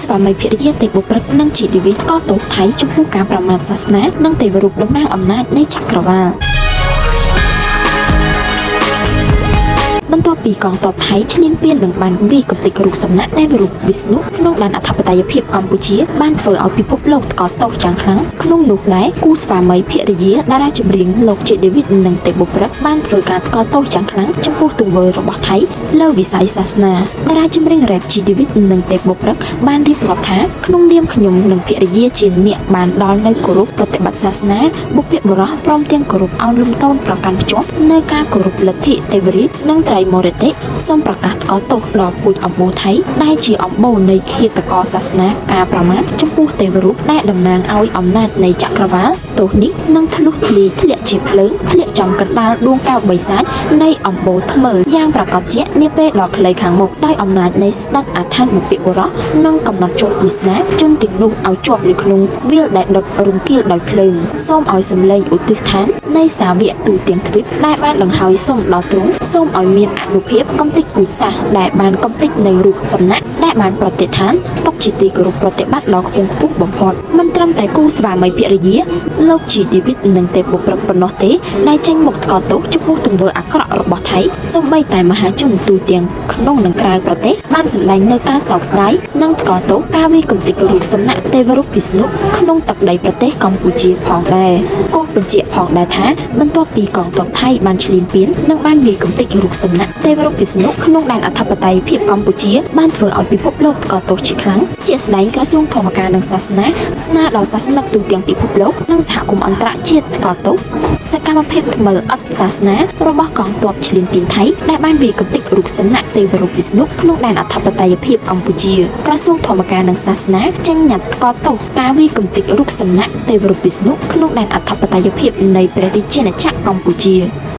ស្វាមីភរិយាទេពបុព្រឹកនិងជីឌីវីថ្កោលទោសថៃចំពោះការប្រមាថសាសនានិងទេវរូបតំណាងអំណាចនៃចក្រវាឡ បន្ទាប់ពីកងទ័ពថៃឈ្លានពាននិងបានវាយកម្ទេចរូបសំណាកទេវរូបវិស្ណុក្នុងដែនអធិបតេយ្យភាពកម្ពុជាបានធ្វើឲ្យពិភពលោកថ្កោលទោសយ៉ាងខ្លាំងក្នុងនោះដែរគូស្វាមីភរិយាតារាចម្រៀងលោកជាដេវីតនិងទេពបុព្រឹកបានធ្វើការថ្កោលទោសយ៉ាងខ្លាំងចំពោះទង្វើរបស់ថៃលើវិស័យសាសនាតារាចម្រៀងរ៉េបជីដេវីតនិងទេពបុព្រឹកបានរៀបរាប់ថាក្នុងនាមខ្ញុំនិងភរិយាជាអ្នកបានដល់នៅគោរពប្រតិបត្តិសាសនាបុព្វបុរសព្រមទាំងគោរពអោនលំទោនប្រកាន់ភ្ជាប់នៅការគោរពលទ្ធិទេវរាជនិងត្រៃមរតិសូមប្រកាសថ្កោលទោសដល់ពូជអម្បូរថៃដែលជាអម្បូរនៃឃាតករសាសនាការប្រមាថចំពោះទេវរូបដែលតំណាងឲ្យអំណាចនៃចក្រវាលទោសនេះនឹងធ្លុះធ្លាយធ្លាក់ជាភ្លើងធ្លាក់ចំកណ្ដាលដួងកែវបិសាចនៃអម្បូរថ្មិលយ៉ាងប្រកបជាក់នាពេលដ៏ខ្លីខាងមុខដោយអំណាចនៃស្ដេចអាឋានបុព្វបុរសនិងកំណត់ជោគវាសនាជនទាំងនោះឲ្យជាប់នៅក្នុងវាលដែលដុតរំគាលដោយភ្លើងសូមឲ្យសម្លេងឧទ្ទិសឋាននៃសាវកទូទាំងទ្វីបដែលបានដង្ហើយសុំដល់ទ្រង់សូមឲ្យមានអនុភាពកំទេចពូជសាសន៍ដែលបានកំទេចនៅរូបសំណាកដែលបានប្រតិដ្ឋានទុកជាទីគោរពប្រតិបត្តិដ៏ខ្ពង់ខ្ពស់បំផុតមិនត្រឹមតែគូស្វាមីភរិយាលោកជាឌីវីតនិងទេពបុព្រឹកប៉ុណ្ណោះទេដែលចេញមុខថ្កោលទោសចំពោះទង្វើអាក្រក់របស់ថៃសូម្បីតែមហាជនទូទាំងក្នុងនិងក្រៅប្រទេសបានសម្ដែងនៅការសោកស្ដាយនិងថ្កោលទោសការវាយកំទេចរូបសំណាកទេវរូបវិស្ណុក្នុងទឹកដីប្រទេសកម្ពុជាផងដែរគូសបញ្ជាក់ផងដែរថាបន្ទាប់ពីកងទ័ពថៃបានឈ្លានពាននិងបានវាយកំទេចរូបសំណាកទេវរូបវិស្ណុក្នុងដែនអធិបតេយ្យភាពកម្ពុជាបានធ្វើឲ្យពិភពលោកថ្កោលទោសជាខ្លាំងជាក់ស្ដែងក្រសួងធម្មការនិងសាសនាស្នើដល់សាសនិកទូទាំងពិភពលោកនិងសហគមន៍អន្តរជាតិថ្កោលទោសសកម្មភាពថ្មិលឥតសាសនារបស់កងទ័ពឈ្លានពានថៃដែលបានវាយកំទេចរូបសំណាកទេវរូបវិស្ណុក្នុងដែនអធិបតេយ្យភាពកម្ពុជាក្រសួងធម្មការនិងសាសនាចេញញត្តិថ្កោលទោសការវាយកំទេចរូបសំណាកទេវរូបវិស្ណុក្នុងដែនអធិបតេយ្យភាពនៃព្រះរាជាណាចក្រកម្ពុជា។